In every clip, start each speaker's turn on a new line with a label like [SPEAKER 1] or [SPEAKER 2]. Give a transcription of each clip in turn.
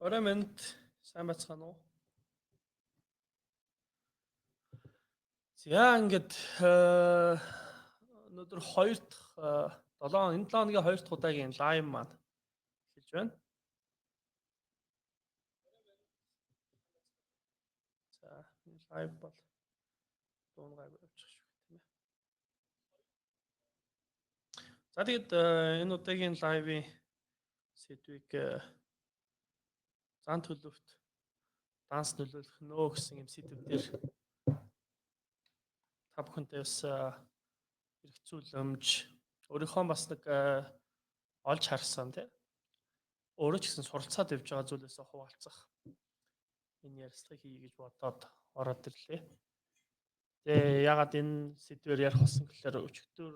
[SPEAKER 1] Орой минь сайн байцгаана уу? За ингээд өнөөдөр хоёр дахь 7 энэ 7 хоногийн хоёр дахь удаагийн live маань эхэлж байна. За энэ live бол дунгайг явуучих шүү, тийм ээ. За тэгээд энэ удаагийн live-ийн сэдвийг зан төлөвт данс нөлөөлөх нөө гэсэн юм сэдв дээр та бүхэнтэй бас хэрэгцүүлэмж өөрийнхөө бас нэг олж харсан, тий, өөрөө ч гэсэн суралцаад явж байгаа зүйлээсээ хуваалцах энэ ярилцлагыг хийе гэж бодоод ороод ирлээ. Тэгээ ягаад энэ сэдвээр ярих болсон гэхээр өчигдөр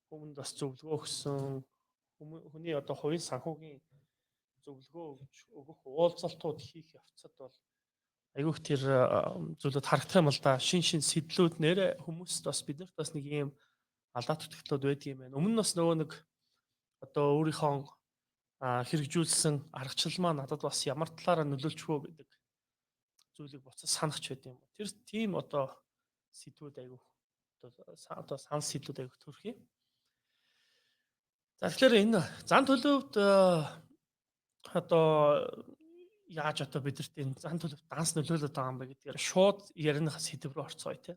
[SPEAKER 1] хүмүүнд бас зөвлөгөө өгсөн, хүний одоо хувийн санхүүгийн зөвлөгөө өгч өгөх уулзалтууд хийх явцад бол айгүйх тэр зүйлүүд харагдах юм л да. Шин шин сэдлүүд нэрэ хүмүүст бас биднэрт бас нэг юм алдаа дутагдлууд байдаг юм байна. Өмнө нь бас нөгөө нэг одоо өөрийнхөө хэрэгжүүлсэн аргачлал маань надад бас ямар талаараа нөлөөлчих вэ гэдэг зүйлийг буцаж санах ч байд юм. Тэр тийм одоо сэдвүүд айгүйх одоо санал сэдвүүд айгүйх төрөх юм. За тэгэхээр энэ зан төлөвт одоо яаж одоо бидэрт энэ зан төлөвт данс нөлөөлөд байгаа юм бэ гэдгээр шууд ярианыхаа сэдв рүү орцгоё, тий.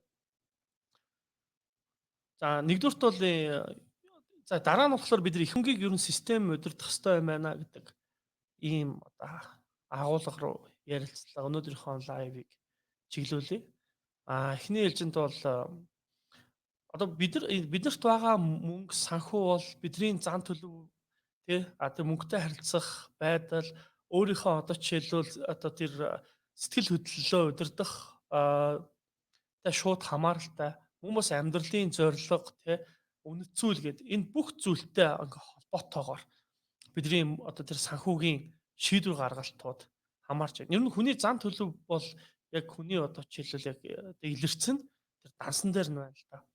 [SPEAKER 1] За нэгдүгüрт бол за дараа нь болохоор бид нар их хөнгийг ер нь систем удирдах ёстой юм байна гэдэг ийм одоо агуулга руу ярилцлага өнөөдрийнхөө live-ыг чиглүүлье. А эхний ээлжинд бол одоо биднэрт байгаа мөнгө санхүү бол бидний зан төлөв, тий, а тэр мөнгөтэй харилцах байдал, өөрийнхөө одоо жишээлбэл одоо тэр сэтгэл хөдлөлөө удирдах та шууд хамааралтай, мөн бас амьдралын зорилго, тий, үнэт зүйл гээд энэ бүх зүйлтэй ингээ холбоотойгоор бидний одоо тэр санхүүгийн шийдвэр гаргалтууд хамаарч байна. Ер нь хүний зан төлөв бол яг хүний одоо жишээлбэл яг илэрсэн тэр дансан дээр нь байна л да.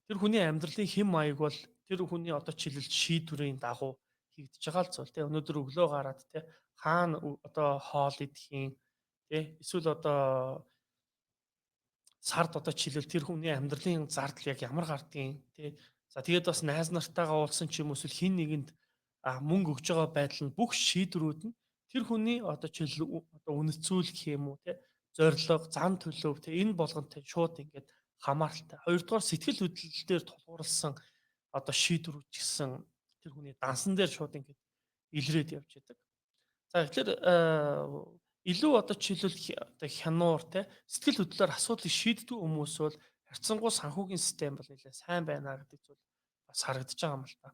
[SPEAKER 1] Тэр хүний амьдралын хэм маяг бол тэр хүний одоо жишээлбэл шийдвэрийн дагуу хийгдэж байгаа л зүйл, тий. Өнөөдөр өглөө гараад, тий, хаана одоо хоол идэх юм, тий, эсвэл одоо сард одоо жишээлбэл тэр хүний амьдралын зардал яг ямар гардгийг, тий. За тэгээд бас найз нартайгаа уулзсан ч юм уу эсвэл хин нэгэнд мөнгө өгж байгаа байдал нь бүх шийдвэрүүд нь тэр хүний одоо жишээлбэл одоо үнэт зүйл гэх юм уу, тий, зорилго, зан төлөв, тий, энэ болгонтой шууд ингээд хамааралтай. Хоёрдугаар сэтгэл хөдлөл дээр тулгуурласан одоо шийдвэрүүд ч гэсэн тэр хүний дансан дээр шууд ингээд илрээд явж байдаг. За тэгэхээр илүү одоо жишээлбэл одоо хянуур, те, сэтгэл хөдлөлөөр асуудлыг шийддэг хүмүүс бол харьцангуй санхүүгийн систем бол нэлээд сайн байна гэдэг зүйл бас харагдаж байгаа юм л та.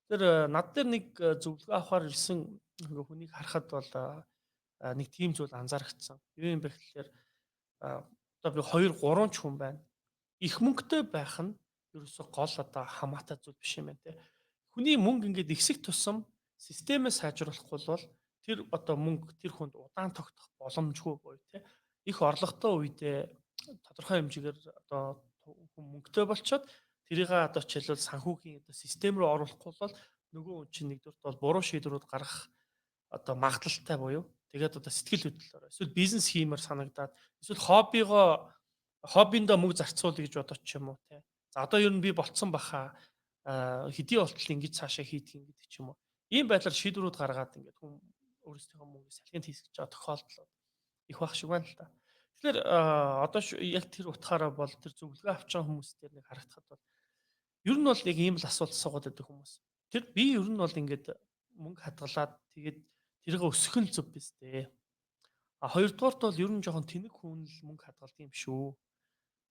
[SPEAKER 1] Тэр над дээр нэг зөвлөгөө авахар ирсэн ингээ хүнийг харахад бол нэг тийм зүйл анзаарчихсан. Юу юм бэ гэхээр одоо би 2 3 ч хүн байна. Их мөнгөтэй байх нь ерөөсөө гол одоо хамаатай зүйл биш юм байна, те. Хүний мөнгө ингээд ихсэх тусам системээ сайжруулахгүй бол тэр одоо мөнгө тэр хүнд удаан тогтох боломжгүй буюу, те, их орлоготой үедээ тодорхой хэмжээгээр одоо хүн мөнгөтэй болчоод тэрийг одоо жишээлбэл санхүүгийн одоо систем рүү оруулахгүй бол нөгөө хүн чинь нэгдүгüрт бол буруу шийдвэрүүд гаргах одоо магадлалтай буюу тэгээд одоо сэтгэл хөдлөлөөр эсвэл бизнес хиймээр санагдаад эсвэл хоббиндоо мөнгө зарцуулъя гэж бодож ч юм уу, те. За одоо ер нь би болцсон баха, хэдий болтол ингэж цаашаа хийдэг юм гэдэг ч юм уу. Ийм байдлаар шийдвэрүүд гаргаад ингээд хүн өөрсдийнхөө мөнгө салхинд хийсгэж байгаа тохиолдол их байх шиг байна л та. Тэгэхээр одоо яг тэр утгаараа бол тэр зөвлөгөө авч байгаа хүмүүс дээр нэг харагдахад бол ер нь бол яг ийм л асуулт асуугаад байдаг хүмүүс. Тэр би ер нь бол ингээд мөнгө хадгалаад тэгээд тэрийг өсгөх нь зөв биз дээ. А хоёрдугаарт бол ер нь жоохон тэнэг хүн л мөнгө хадгалдаг юм шүү.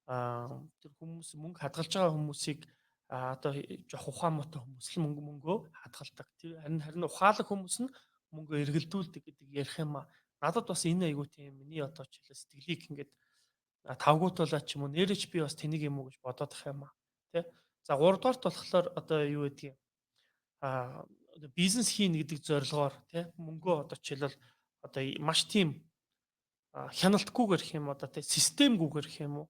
[SPEAKER 1] Тэр хүмүүс мөнгө хадгалж байгаа хүмүүсийг одоо жоох ухаан муутай хүмүүс л мөнгөө хадгалдаг. Тэр харин ухаалаг хүмүүс нь мөнгөө эргэлдүүлдэг гэдэг ярих юм а. Надад бас энэ айгуу тийм миний одоо жишээлбэл сэтгэлийг ингээд тавгуутуулаад ч юм уу нэрэж би бас тэнийг юм уу гэж бодоод ах юм а. Тэ? За гуравдугаарт болохоор одоо юу гэдгийг бизнес хийнэ гэдэг зорилгоор, тэ, мөнгөө одоо жишээлбэл одоо маш тийм хяналтгүйгээр гэх юм одоо, тэ, системгүйгээр гэх юм уу,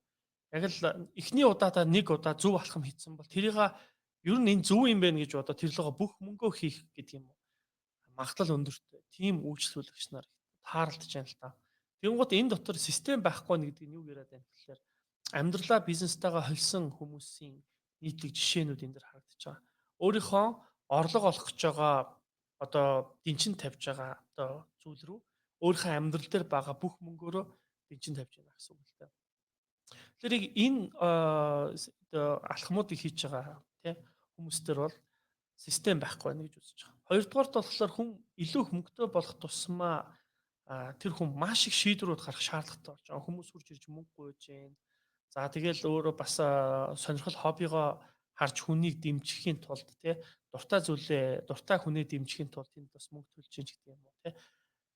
[SPEAKER 1] яг л эхний удаадаа нэг удаа зөв алхам хийсэн бол тэрийг ер нь энэ зөв юм байна гэж бодоод тэр лугаа бүх мөнгөө хийх гэдэг юм уу магадлал өндөртэй тийм үйлчлүүлэгч нар тааралдаж байна л та. Тэгэнгүүт энэ дотор систем байхгүй нэг гэдэг нь юу яриад байна гэхээр амьдралаа бизнестайгаа холсон хүмүүсийн нийтлэг жишээнүүд энэ дэр харагдаж байгаа. Өөрийнхөө орлого олох гэж байгаа одоо дэнчин тавьж байгаа одоо зүйл рүү өөрийнхөө амьдрал дээр байгаа бүх мөнгөөрөө дэнчин тавьж байна гэсэн үг л дээ. Тэгэхээр энэ одоо алхмуудыг хийж байгаа тий хүмүүс төр бол систем байхгүй байна гэж үзэж байгаа. Хоёрдугаарт болохоор хүн илүү их мөнгөтэй болох тусмаа тэр хүн маш их шийдвэрүүд гаргах шаардлагатай болж байгаа. Хүмүүс хурж ирж мөнгө гуйж гин. За тэгэл өөрөө бас сонирхол хоббигоо харж хүнийг дэмжихийн тулд тий дуртай зүйлээ дуртай хүнээ дэмжихийн тулд тэнд бас мөнгө төлж чинь гэдэг юм уу тий.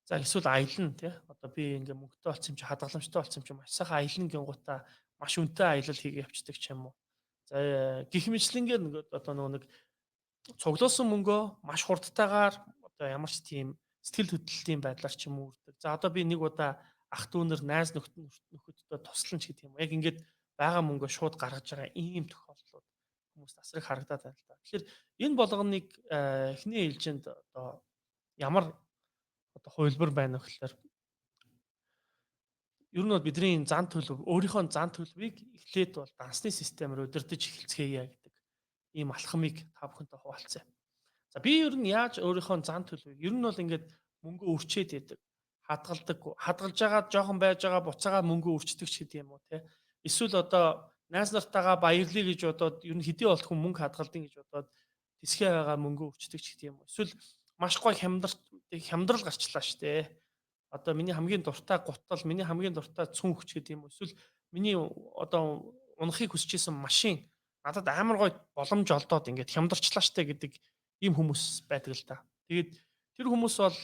[SPEAKER 1] За эсвэл аялна тий. Одоо би ингээ мөнгөтэй болсон юм чи хадгаламжтай болсон юм чи маш сайхан аялна гингуудаа маш үнэтэй аялал хийгээ явцдаг ч юм уу. За гих мэтлэнгээр нөгөө одоо нөгөө нэг цуглуулсан мөнгөө маш хурдтайгаар одоо ямар ч тийм сэтгэл хөдлөлийн байдлаар ч юм уу үрдэг. За одоо би нэг удаа ах дүүнер найз нөхөдтэй туслан ч гэдэг юм. Яг ингээд байгаа мөнгөө шууд гаргаж байгаа ийм тохиолдлууд хүмүүст асар их харагдаад байна л да. Тэгэхээр энэ болгоныг эхний ээлжинд одоо ямар одоо хувилбар байна вэ гэхээр ер нь бол бидний зан төлөв өөрийнхөө зан төлөвийг эхлээд бол дансны системээр удирдах эхэлцгээе гэдэг ийм алхмыг та бүхэнтэй хуваалцъя. За би ер нь яаж өөрийнхөө зан төлөвийг ер нь бол ингээд мөнгө өрчөөд яадаг. Хадгалдаг, хадгалж байгаа жоохон байж байгаа буцаага мөнгө өрчдөг ч гэдэг юм уу те. Эсвэл одоо найз нартайгаа баярлая гэж бодоод ер нь хэдий болт хүн мөнгө хадгалдیں гэж бодоод тэсгээ байгаа мөнгө өрчдөг ч гэдэг юм уу. Эсвэл маш гоё хямдрал гарчлаа штэ. Одоо миний хамгийн дуртай гутал, миний хамгийн дуртай цүнх ч гэдэг юм уу. Эсвэл миний одоо унахыг хүсэж исэн машин надад амар гоё боломж олдоод ингээд хямдарчлаа штэ гэдэг ийм хүмүүс байдаг л да. Тэгээд тэр хүмүүс бол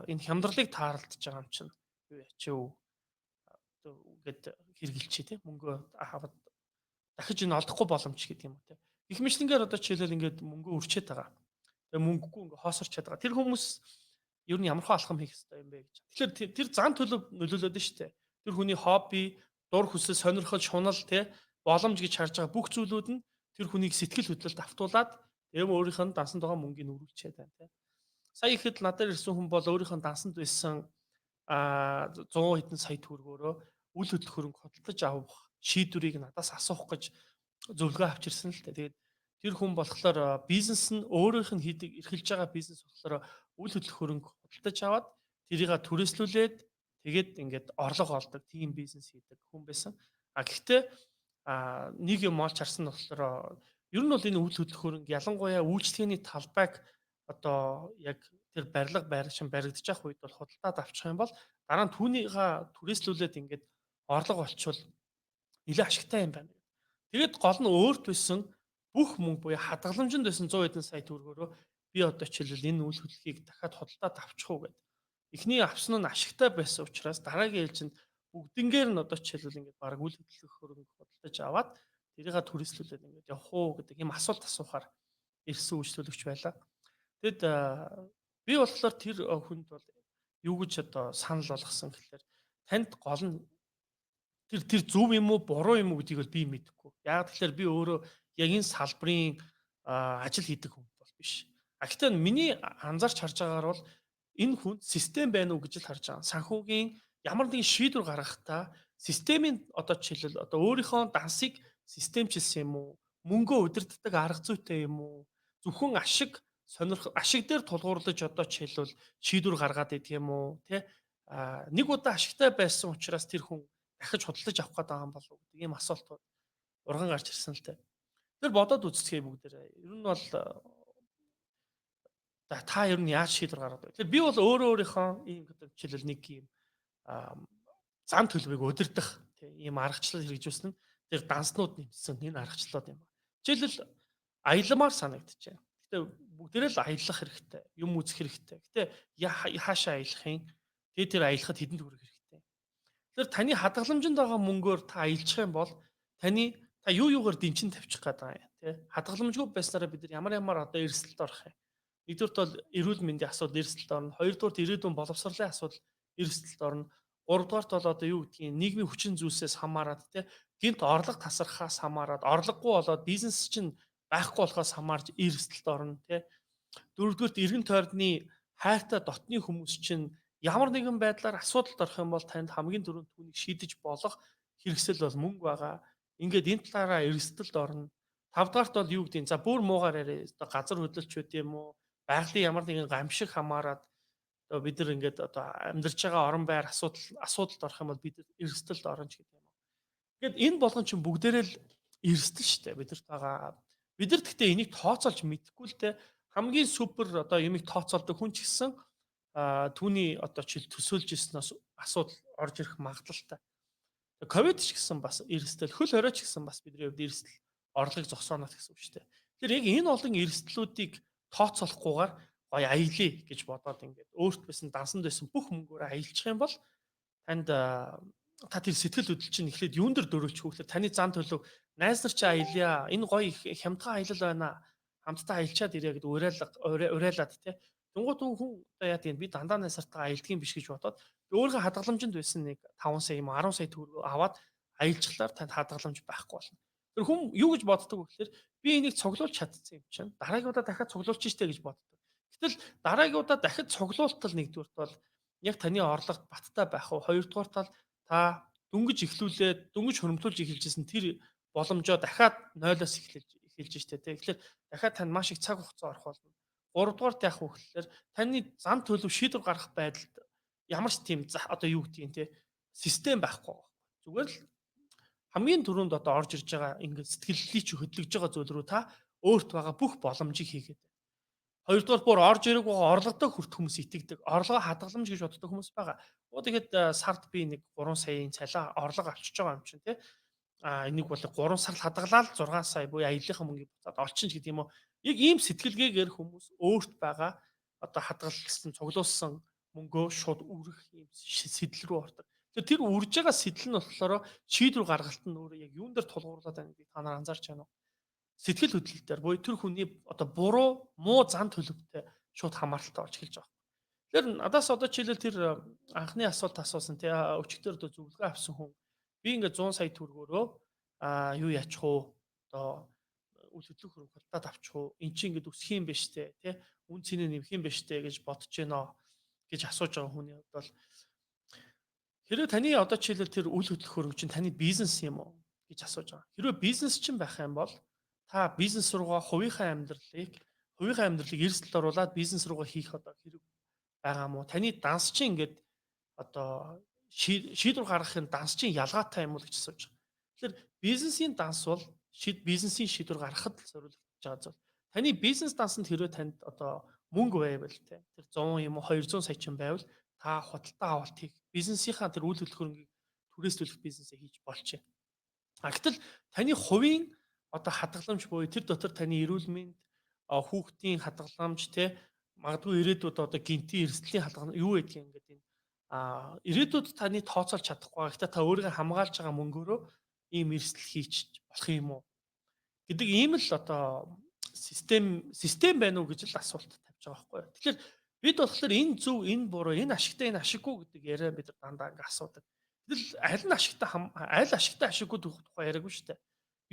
[SPEAKER 1] энэ хямдралыг тааралдаж байгаа юм чинь юу ячив ингээд хэрэгэлчээ те мөнгө аваад дахиж энэ олдохгүй боломж гэдэг юм уу те. Их мэтлэнгээр одоо жишээлбэл ингээд мөнгө өрчөөд байгаа. Тэгээ мөнгөгүй ингээд хоосорчоод байгаа. Тэр хүмүүс ер нь ямар хөө алхам хийх ёстой юм бэ гэж. Тэгэхээр тэр зан төлөв нөлөөлөд нь штэ. Тэр хүний хобби, дур хүсэл, сонирхол, шунал те боломж гэж харж байгаа бүх зүйлүүд нь тэр хүнийг сэтгэл хөдлөлд автуулад тэгээ өөрийнх нь дансанд байгаа мөнгийг өрүүлчихэд байна те. Сая ихэд надад ирсэн хүн бол өөрийнх нь дансанд байсан 100 хэдэн сая төгрөгөөрөө үл хөдлөх хөрөнгө худалдаж авах шийдвэрийг надаас асуух гэж зөвлөгөө авчирсан л дээ. Тэгээд тэр хүн болохоор бизнес нь өөрийнх нь хийдэг эрхэлж байгаа бизнес болохоор үл хөдлөх хөрөнгө худалдаж аваад тэрийг түрээслүүлээд тэгээд ингээд орлого олдог тийм бизнес хийдэг хүн байсан. А гэхдээ нэг юм олж харсан нь болохоор ер нь бол энэ үл хөдлөх хөрөнгө ялангуяа үйлчлэгээний талбайг одоо яг тэр барилга байршин баригдаж явах үед бол худалдаад авчих юм бол дараа нь түүнийгээ түрээслүүлээд ингээд орлого олчвол нэлээд ашигтай юм байна. Тэгээд гол нь өөрт байсан бүх мөнгө буюу хадгаламжинд байсан 100 хэдэн сая төгрөгөөрөө би одоо жишээлбэл энэ үйл хөдлөлийг дахиад худалдаад авчих уу гэдэг. Эхний авсан нь ашигтай байсан учраас дараагийн ээлжинд бүгднгээр нь одоо жишээлбэл ингээд баг үйл хөдлөх хөрөнгө худалдаж аваад тэрийг түрээслүүлээд ингээд явах уу гэдэг ийм асуулт асуухаар ирсэн үйлчлүүлэгч байлаа. Тэгэд би болохоор тэр хүнд бол юу гэж одоо санал болгосон гэхлээр танд гол нь тэр зөв юм уу буруу юм уу гэдгийг бол би мэдэхгүй. Яг тэгэхээр би өөрөө яг энэ салбарын ажил хийдэг хүн бол биш. А гэхдээ миний анзаарч харж байгаагаар бол энэ хүн систем байна уу гэж л харж байгаа. Санхүүгийн ямар нэгэн шийдвэр гаргахдаа системийн одоо жишээлбэл одоо өөрийнхөө дансыг системчилсэн юм уу? Мөнгөө удирддаг арга зүйтэй юм уу? Зөвхөн ашиг сонирх ашиг дээр тулгуурлаж одоо жишээлбэл шийдвэр гаргаад идэх юм уу? Тэ? А нэг удаа ашигтай байсан учраас тэр хүн дахиж худалдаж авах гээд байгаа юм болов уу гэдэг ийм асуултууд урган гарч ирсэн л дээ. Тэр бодоод үзцгээе бүгдээрээ. Ер нь бол та ер нь яаж шийдвэр гаргадаг вэ? Тэгэхээр би бол өөрөө өөрийнхөө ийм одоо жишээлбэл нэг ийм зан төлөвийг удирдах тийм ийм аргачлал хэрэгжүүлсэн нь тэр данснууд нэмсэн энэ аргачлалууд юм байна. Жишээлбэл аялмаар санагдчихэв. Гэтэ бүгдээрээ л аялах хэрэгтэй, юм үзэх хэрэгтэй. Гэтэ хаашаа аялах юм? Тэгээ тэр аялахад хэдэн төгрөг хэрэгтэй. Тэгэхээр таны хадгаламжинд байгаа мөнгөөр та аялчих юм бол таны та юу юугаар дэнчин тавьчих гээд байгаа юм тий. Хадгаламжгүй байснараа бид нар ямар ямар одоо эрсдэлд орох юм. Нэгдүгürt бол эрүүл мэндийн асуудал эрсдэлд орно. Хоёрдугаарт ирээдүйн боловсролын асуудал эрсдэлд орно. Гуравдугаарт бол одоо юу гэдгийг нийгмийн хүчин зүйлсээс хамаарат тий гинт орлого тасархаас хамаарат орлогогүй болоод бизнес чинь байхгүй болохоос хамаарч эрсдэлд орно тий. Дөрөвдүгürt эргэн тойрны хайртай дотны хүмүүс чинь Ямар нэгэн байдлаар асуудалд орох юм бол танд хамгийн түрүүнд түүнийг шийдэж болох хэрэгсэл бол мөнгө байгаа. Ингээд энэ талаараа эрсдэлд орно. Тавдугаарт бол юу гэдэг нь, за бүр муугаар яриа, одоо газар хөдлөлч үт юм уу, байгалийн ямар нэгэн гамшиг хамаарат одоо бид нар ингээд одоо амьдарч байгаа орон байр асуудалд орох юм бол бид эрсдэлд орно ч гэдэг юм уу. Ингээд энэ болгон чинь бүгдээрээ л эрсдэл шүү дээ бидэрт байгаа. Бид нар гэхдээ энийг тооцоолж мэдэхгүй л дээ. Хамгийн супер одоо юмыг тооцоолдог хүн ч гэсэн түүний одоо чил төсөөлж ирснээс асуудал орж ирэх магадлалтай. Ковид ч гэсэн бас эрсдэл, хөл хорой ч гэсэн бас бидний хувьд эрсдэл, орлогыг зогсооно гэсэн үг шүү дээ. Тэгэхээр яг энэ олон эрсдлүүдийг тооцоолохгүйгээр гоё аялъя гэж бодоод ингээд өөрт байсан дансанд байсан бүх мөнгөөрөө аялчих юм бол танд та тэр сэтгэл хөдлөл чинь эхлээд юун дээр дөрүүлчих вэ гэхээр таны зан төлөв найз нар чи аялья, энэ гоё хямдхан аялал байна, хамтдаа аялчаад ирээ гэдээ уриалаад тий. Тэнгуут хүн одоо яа тийм би дандаа найсартайгаа аялдаг юм биш гэж бодоод өөрийнхөө хадгаламжинд байсан нэг 5 сая юм 10 сая төгрөг аваад аялжхлаар танд хадгаламж байхгүй болно. Тэр хүн юу гэж боддог вэ гэхээр би энийг цуглуулж чадсан юм чинь дараагийн удаа дахиад цуглуулчих штэ гэж боддог. Гэтэл дараагийн удаа дахиад цуглуултал нэгдүгüрт бол яг таны орлогод баттай байх уу? Хоёрдугаар тал та дөнгөж эхлүүлээд дөнгөж хөрөмтүүлж эхэлжсэн тэр боломжоо дахиад нойлоос эхэлж штэ тий. Тэгэхээр дахиад танд маш их цаг хугацаа орох болно. Гуравдугаарт яах вэ гэхээр таны зан төлөв шийдвэр гаргах байдалд ямар ч тийм одоо юу гэдгийг те систем байхгүй байгаа. Зүгээр л хамгийн түрүүнд одоо орж ирж байгаа ингээд сэтгэллий чи хөдлөж байгаа зүйл рүү та өөрт байгаа бүх боломжийг хийгээд. Хоёрдугаар бүр орж ирэх байгаа орлоготой хүртэх хүмүүс итгэдэг. Орлогоо хадгаламж гэж боддог хүмүүс байгаа. Оо тэгэхэд сард би нэг 3 саяын цалин орлого авчиж байгаа юм чинь те. А энийг бол 3 сар хадгалаад 6 сая буюу аяллахын мөнгийг буцаад олчин ч гэдэг юм уу. Яг ийм сэтгэлгээгээр хүмүүс өөрт байгаа одоо хадгалсан, цуглуулсан мөнгөө шууд үрэх ийм сэтэл рүү ордог. Тэгэхээр тэр үрж байгаа сэтэл нь болохоор шийдвэр гаргалт нь өөрөө яг юун дээр тулгуурлаад байна гэдгийг та нар анзаарч байна уу? Сэтгэл хөдлөл дээр буюу тэр хүний одоо буруу, муу зан төлөвтэй шууд хамааралтай болж эхэлж байгаа. Тэгэхээр надаас одоо жишээлбэл тэр анхны асуулт асуусан тий өчигдөр одоо зөвлөгөө авсан хүн би ингээд 100 сая төгрөгөөрөө юу яачих уу, одоо үл хөдлөх хөрөнгө худалдаад авчих уу, эн чинь ингээд өсөх юм биш үү тий, үн цэнэ нэмэх юм биш үү гэж бодож гэнэ гэж асууж байгаа хүний хувьд бол хэрвээ таны одоо жишээлбэл тэр үл хөдлөх хөрөнгө чинь таны бизнес юм уу гэж асууж байгаа. Хэрвээ бизнес чинь байх юм бол та бизнес руугаа хувийнхаа амьдралыг эрсдэлд оруулаад бизнес руугаа хийх одоо хэрэг байгаа мó? Таны данс чинь ингээд одоо шийдвэр гаргахын данс чинь ялгаатай юм уу гэж асууж байгаа. Тэгэхээр бизнесийн данс бол бизнесийн шийдвэр гаргахад л зориулагдаж байгаа зүйл. Таны бизнес дансанд хэрвээ танд одоо мөнгө байвал те тэр 100 юм уу 200 сая чинь байвал та худалдаа авалт хийх бизнесийнхаа тэр үйл хөдлөх хөрөнгийг түрээслүүлэх бизнесээ хийж болчих. А гэтэл таны хувийн одоо хадгаламж буюу тэр дотор таны эрүүл мэнд, хүүхдийн хадгаламж те магадгүй ирээдүйд одоо гинтийн эрсдлийн хадгаламж юу гэдгийг ингээд энэ ирээдүйд таны тооцоолж чадахгүй. Гэхдээ та өөрийгөө хамгаалж байгаа мөнгөөрөө ийм эрсдэл хийч болох юм уу гэдэг ийм л одоо систем байна уу гэж л асуулт тавьж байгаа байхгүй юу. Тэгэхээр бид болохоор энэ зөв, энэ буруу, энэ ашигтай, энэ ашиггүй гэдэг яриа бид дандаа ингээ асуудаг. Тэгэл аль нь ашигтай, аль ашигтай ашиггүй тухай яриаггүй шүү дээ.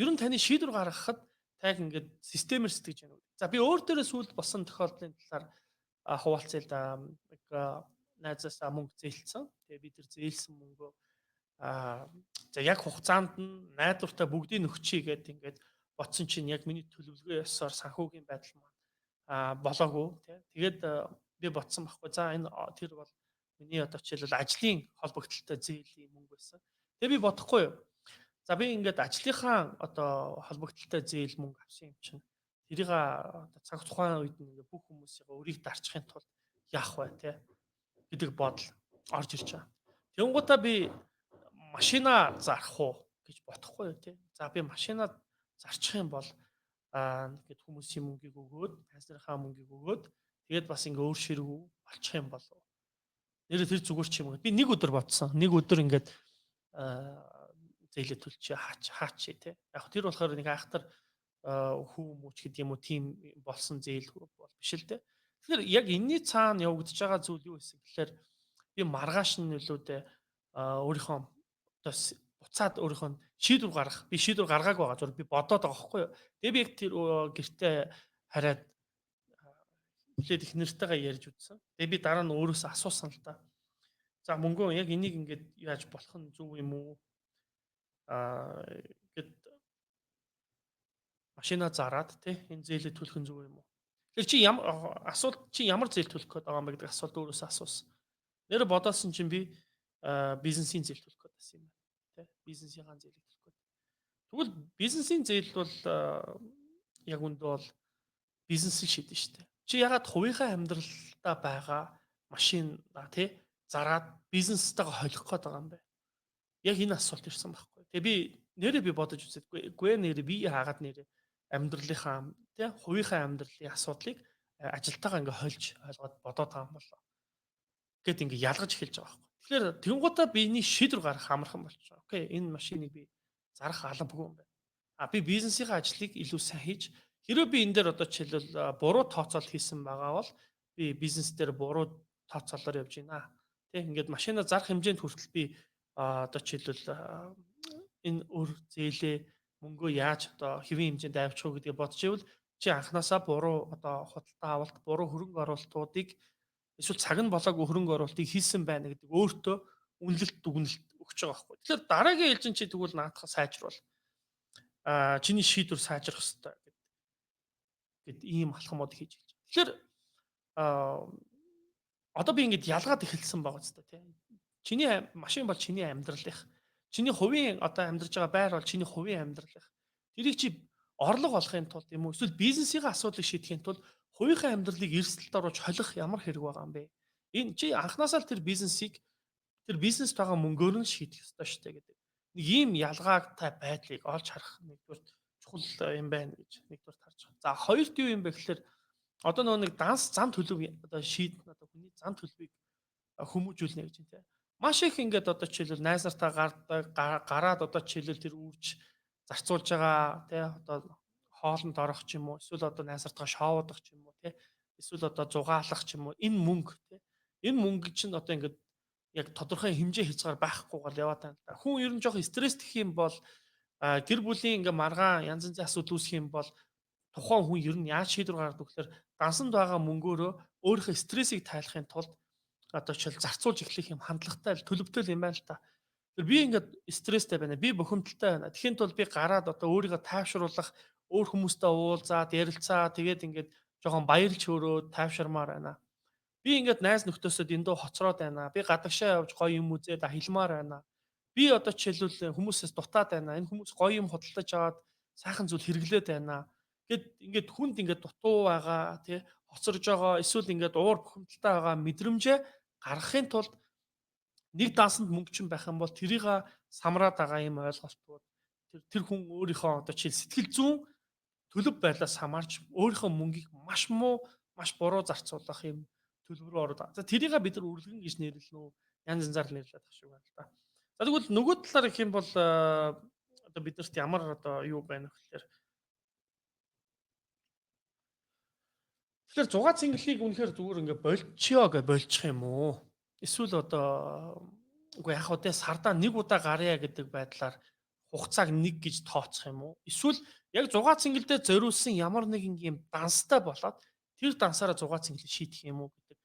[SPEAKER 1] Ер нь таны шийдвэр гаргахад тайг ингээд системээр сэтгэж байна уу. За би өөр дээрээ сүүлд болсон тохиолдлын талаар хуваалцъя л да. Нэг найзаасаа мөнгө зээлсэн. Тэгээ бид нар зээлсэн мөнгөө за яг хугацаанд нь найдвартай бүгдийг нөхчий гэдэг ингээд бодсон чинь яг миний төлөвлөгөө ёсоор санхүүгийн байдал маань болоогүй тий. Тэгээд би бодсон байхгүй. За энэ тэр бол миний одоо жишээлбэл ажлын холбогдлолтой зээлийн мөнгө байсан. Тэгээ би бодохгүй юу. За би ингээд ажлынхаа одоо холбогдлолтой зээл мөнгө авсан юм чинь тэрийг одоо цаг тухайн үед нь ингээд бүх хүмүүсийг өрийг дарчихын тулд яах вэ те гэдэг бодол орж ирж байгаа. Тэнгуудаа би машина зарах уу гэж бодохгүй юу те. За би машина зарчих юм бол ингээд хүмүүсийн мөнгийг өгөөд, найзынхаа мөнгийг өгөөд тэгээд бас ингээ өөр ширгүү болчих юм болов. Нэрээ тэр зүгээр ч юм уу. Би нэг өдөр бодсон. Нэг өдөр ингээд зээлээ төлчээ хаач тий. Яг тэр болохоор нэг айхтар хүү мүч гэдэг юм уу тийм болсон зээл бол биш л дээ. Тэгэхээр яг энэний цаана явагдаж байгаа зүйл юу байсан гэхээр би маргааш нь нөлөөдөө өөрийнхөө одоо буцаад өөрийнхөө шийдвэр гаргах. Би шийдвэр гаргаагүй байгаа. Зүгээр би бодоод байгаа байхгүй юу. Тэгээ би яг тэр гэртээ хараад эхлээд их нэртэйгээ ярьж үзсэн. Тэгээ би дараа нь өөрөөсөө асуусан л та. За, мөнгөө яг энийг ингээд яаж болох нь зөв юм уу? Ингээд машина зараад, тий, энэ зээлээ төлөх нь зөв юм уу? Тэгэхээр чи ямар асуулт, чи ямар зээл төлөх гээд байгаа юм бэ гэдэг асуулт өөрөөсөө асуусан. Нэр бодоосон чинь би бизнесийн зээл төлөх гээд байсан юм байна. Тэ, бизнесийн зээлийг төлөх гээд. Тэгвэл бизнесийн зээл бол яг үндэ бол бизнес л шийдэн шүү дээ. Чи ягаад хувийнхаа амьдралдаа байгаа машин, тий, зараад бизнестэйгээ холих гээд байгаа юм бэ? Яг энэ асуулт ирсэн байхгүй. Тэгээ би нэрээ би бодож үзээдгүй. Үгүй, нэрээ би хаагаад нэрээ амьдралынхаа, тий, хувийнхаа амьдралын асуудлыг ажилтайгаа ингээ хольж ойлгоод бодоод байгаа юм болоо гэд ингээ ялгаж эхэлж байгаа байхгүй. Тэгэхээр тэгэнгүүтээ биений шийдвэр гаргах амархан болчих. Okay, энэ машиныг би зарах албагүй юм байна. А би бизнесийн ажлыг илүү сайн хийж, хэрвээ би энэ дээр одоо жишээлбэл буруу тооцоол хийсэн байгаа бол би бизнес дээр буруу тооцоолоор явж байна. Тэ, ингээд машина зарах хэмжээнд хүртэл би одоо жишээлбэл энэ өр зээлээ, мөнгөө яаж одоо хэвийн хэмжээнд авчих уу гэдгийг бодож ивэл чи анханасаа буруу одоо худалдаа авалт, буруу хөрөнгө оруулалтуудыг, эсвэл цаг нь болоогүй хөрөнгө оруулалтыг хийсэн байна гэдэг өөртөө үнэлэлт, дүгнэлт өгч байгаа байхгүй. Тэгэхээр дараагийн ээлжин чи тэгвэл наадхаа сайжруул. Чиний шийдвэр сайжрах хэрэгтэй гэд ийм алхамууд хийж эхэлж байгаа. Тэгэхээр одоо би ингэж ялгаад эхэлсэн байгаа ч тийм. Чиний машин бол чиний амьдралынх. Чиний хувийн одоо амьдарч байгаа байр бол чиний хувийн амьдралынх. Тэрийг чи орлого олохын тулд юм уу, эсвэл бизнесийн асуудлыг шийдэхин тулд хувийнхаа амьдралыг эрсдэлд оруулж холих ямар хэрэг байгаа юм бэ? Энэ чи анханасаа л тэр бизнесийг тэр бизнест байгаа мөнгөөр нь шийдэх ёстой шүү дээ гэдэг. Нэг ийм ялгаатай байдлыг олж харах нэгдүгээр чухал юм байна гэж нэгдүгээр харж байгаа. За, хоёрт юу юм бэ гэхээр одоо нөгөө нэг данс зан төлөв одоо шийднэ, одоо хүний зан төлөвийг хүмүүжүүлнэ гэж юм, тийм. Маш их ингээд одоо жишээлбэл найз нартаа гардаг, гараад одоо жишээлбэл тэр үрж зарцуулж байгаа, тий, одоо хоолнд орох ч юм уу, эсвэл одоо найз нартаа шоудах ч юм уу, тий, эсвэл одоо зугаалах ч юм уу, энэ мөнгө, тий, энэ мөнгө чинь одоо ингээд яг тодорхой хэмжээ хязгаар байхгүйгээр яваад байна л да. Хүн ер нь жоох стресстэх юм бол, гэр бүлийн ингээ маргаан, янз янзын асуудал үүсэх юм бол тухайн хүн ер нь яаж шийдвэр гаргадаг гэхээр дансанд байгаа мөнгөөрөө өөрийнхөө стрессийг тайлахын тулд одоо жишээл зарцуулж эхлэх юм хандлагатай, төлөвтэй юм байна л та. Тэр би ингээд стресстэй байна. Би бухимдалтай байна. Тэгэхин тулд би гараад одоо өөрийгөө тайвшруулах, өөр хүмүүстэй уулзаад, ярилцаа, тэгээд ингээд жоохон баярлж хөөрөөд тайвширмаар байна. Би ингээд найз нөхдөсөө дэндүү хоцроод байна. Би гадагшаа явж гоё юм үзээд аялмаар байна. Би одоо жишээлбэл хүмүүсээс дутаад байна. Энэ хүмүүс гоё юм худалдаж аваад сайхан зүйл хэрэглээд байна. Гэт ингээд хүнд ингээд дутуу байгаа, тий, хоцорж байгаа, эсвэл ингээд уур бухимдалтай байгаа мэдрэмжээ гаргахын тулд нэг дансанд мөнгө чинь байх юм бол тэрийг самраад байгаа юм ойлголтууд, тэр хүн өөрийнхөө одоо жишээл сэтгэл зүйн төлөв байдлаас хамаарч өөрийнхөө мөнгийг маш муу, маш буруу зарцуулах юм төлөв рүү ороод. За, тэрийг бид нар үрлэгэн гэж нэрлэнэ үү? Янз янзаар нэрлээд ах шиг байна л да. За, тэгвэл нөгөө талаар гэх юм бол одоо биднэрт ямар одоо юу байна вэ гэхээр, тэгэхээр 6 цэнгэлийг үнэхээр зүгээр ингээ болчихё гэж болчих юм уу? Эсвэл одоо үгүй яг хөө сардаа нэг удаа гарья гэдэг байдлаар хугацааг нэг гэж тооцох юм уу? Эсвэл яг 6 цэнгэлдээ зориулсан ямар нэгэн юм данстай болоод тэр дансаараа 6 цэнгэлийг шийдэх юм уу гэдэг